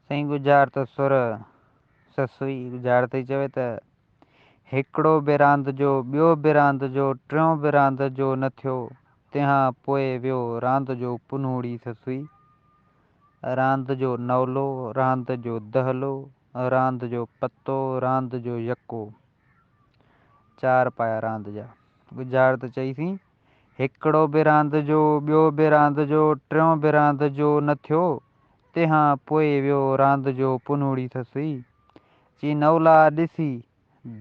سائين ڳجهارت سر سسئي ڳجهارت ٿي چوي ته هڪڙو به راند جو، ٻيو به راند جو، ٽيون به راند جو نه ٿيو، تنهان پوء ويو راند جو پنهوڙي سسئي. راند جو نولو، راند جو دهلو، راند جو پتو، راند جو يڪو. چار پايا راند جا. ڳجهارت چئيسين، هڪڙو به راند جو، ٻيو به راند جو، ٽيون به راند جو نه ٿيو، تنهان پوء ويو راند جو پنهوڙي سسئي. چي نولا ڏسي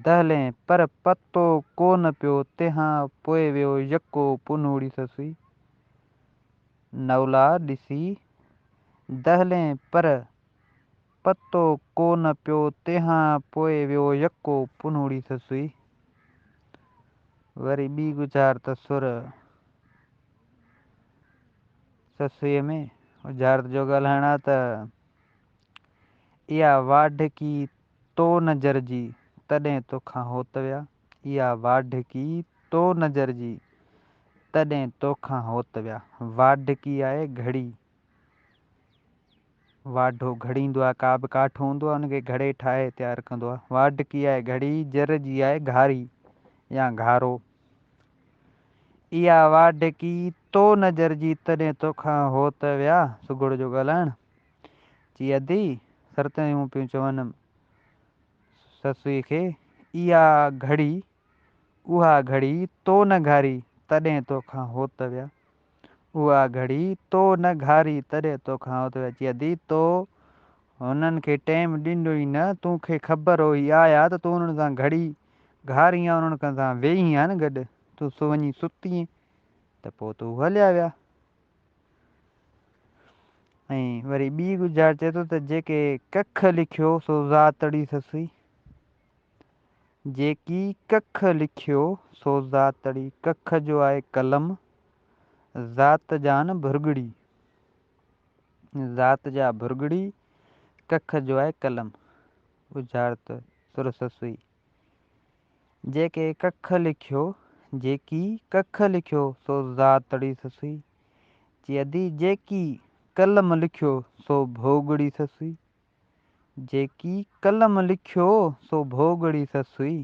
دهلين پر پتو ڪو نه پيو، تنهان پوء ويو يڪو پنهوڙي سسئي. نولا ڏسي دهلين پر پتو ڪو نه پيو، تنهان پوء ويو يڪو پنهوڙي سسئي. وري ٻي ڳجهارت سر سسئيء ۾ ڳجهارت جو ڳالهائڻ آ ته اها واڍڪي تو نظر جي، تڏهن توکان هوت ويا. اها واڍڪي تو نظر جي، تڏهن توکان هوت ويا. واڍڪي آهي گهڙي. واڍو گهڙيندو آهي، ڪا به ڪاٺ هوندو آهي، ان کي گهڙي ٺاهي تيار ڪندو آهي. واڍڪي آهي گهڙي، جر جي آهي گهاري يا گهارو. اها واڍڪي تو نظر جي، تڏهن توکان هوت ويا. سگهڙ جو ڳالهائڻ. چي ادي، سرتيون پيون چون سسئي کي، اها گهڙي، اها گهڙي تو نه گهاري، تڏهن توکان هوت ويا. اها گهڙي تو نه گهاري، تڏهن توکان هوت ويا. چي ادي، تو هنن کي ٽيم ڏنو ئي نه، تون کي خبر هو هي آيا ته تون انهن سان گهڙي گهارين ها، انهن سان ويهين ها نه گڏ، تون سو وڃي ستين ته پوء ته هو هليا ويا. ۽ وري ٻي ڳجهار چئي ٿو ته جيڪي ڪک لکيو سو ذاتڙي سسئي. جيڪي ڪک لکيو سو ذاتڙي. ڪک جو آهي قلم، ذات جان ڀرڳڙي. ذات جا ڀرڳڙي، ڪک جو آهي قلم. ڳجهارت سر سسئي. جيڪي ڪک لکيو، جيڪي ڪک لکيو سو ذاتڙي سسئي. چي ادي، جيڪي قلم لکيو سو ڀوڳڙي سسئي. جيڪي قلم لکيو سو ڀوڳڙي سسئي.